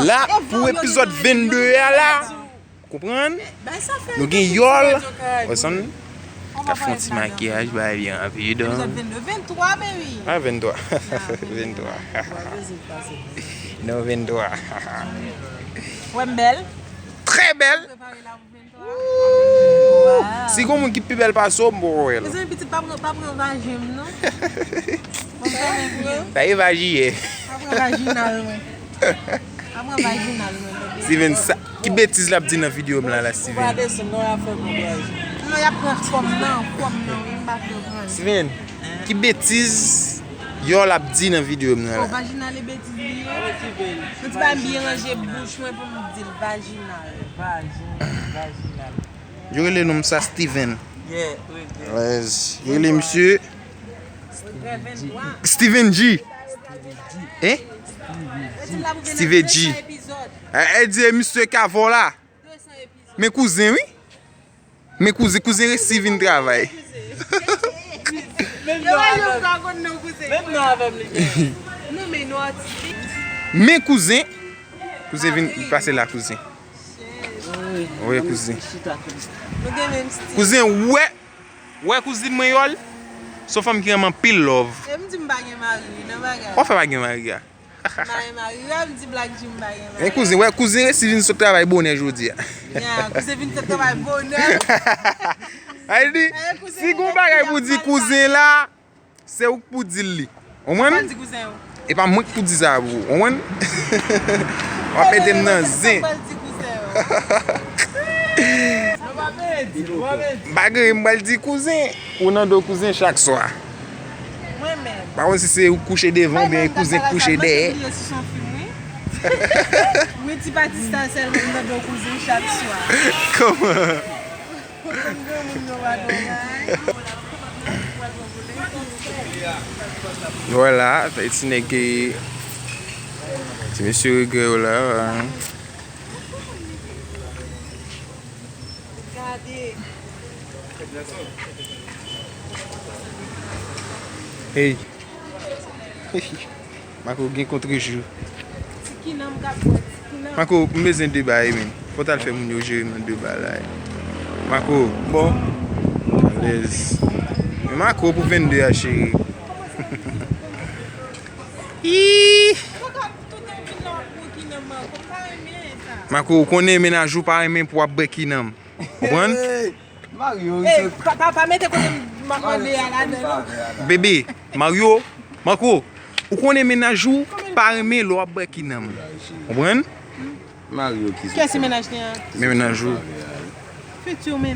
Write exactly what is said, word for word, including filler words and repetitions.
La, pou epizòd vennde a la, konprann? Nou gen Yòl. Wè sa m ka fè yon ti makiyaj, bagay byen rapid. Epizòd vennde, venntwa, baby. Ah, venntwa. Venntwa. Non, venntwa. Wè m bèl? Trè bèl. Wouw! Si gon moun ki pi bèl pase w, m poko wè l. Mezanmi, pitit, pa pran, pa pran vajen m, non. Mwen pa pran. Pa e vajiyè. Pa pran vajinal mwen. Pa pran vajinal mwen, bebe. Steven, sa, ki betiz l ap di nan videyo m la, la, Steven? Ou pa desann, non, y ap fè bon bagay. Non, y ap pran kò m nan, kò m nan, wi, m pa pran vajinal. Steven, ki betiz Yòl ap di nan videyo m nan la? Oh, vajinal e betiz li ye. Mwen ti bay m byen ranje bouch mwen pou m di l vajinal. Vajinal, vajinal. Yo rele nonm sa Steven. Yeah, wi, wi. Yo rele misye Steven G. Hein? Steven G. E, e di e misye k avè w la. Men kouzen, wi. Men kouzen, kouzen resi vin travay. Menm non avè m. Menm non avè m li gen. Men kouzen, kouzen vin pase la, kouzen. Wi, kouzen. Kouzen, wè, wè kouzin mwen Yòl. Se yon fanm ki renmen anpil love. E m di m pa gen mari, nan bagay. Ou fè pa gen mari a? M pa gen mari, wè m di Black G m pa gen mari. Men kouzen, wè, kouzen resi vin sot travay bonè jodi a. Ya, kouzen vin sot travay bonè. Ay di, si gon bagay pou di kouzen la, se ou k pou di l li. Konprann? Pa di kouzen yo. E pa mwen k pou di sa pou ou. Konprann? W ap mete m nan zen. Sa pral di kouzen yo. M pa gen, m pral di kouzen. Ou nan do kouzen chak swa. Mwen menm. Pa konn si se ou k kouche devan oubyen e kouzen k kouche dèyè. Wi, ti pati sa sèlman m nan do kouzen chak swa. Kòman? Vwala, ti nèg ki, ti mesye regrè yo la. Hey. Marco gen kontrejou. Ti kinan m ka bwè, ti kinan. Marco, m bezwen de bagay, men. Fò w t al fè moun yo jere m nan de bagay. Marco. Bon. Alèz. Men Marco pou vennde a, cheri. Ih! Marco, ou konnen mennaj ou pa renmen pou w ap bwè kinan m. Konprann? Mario, wi, se pa, pa, pa mete kote m ap mande a ladan, non. Bebe, Mario, Marco, ou konnen mennaj ou pa renmen lè w ap bwè kinan m. Konprann? Mario ki se. Kiyès se mennaj li an? Men mennaj ou. Futur mennaj.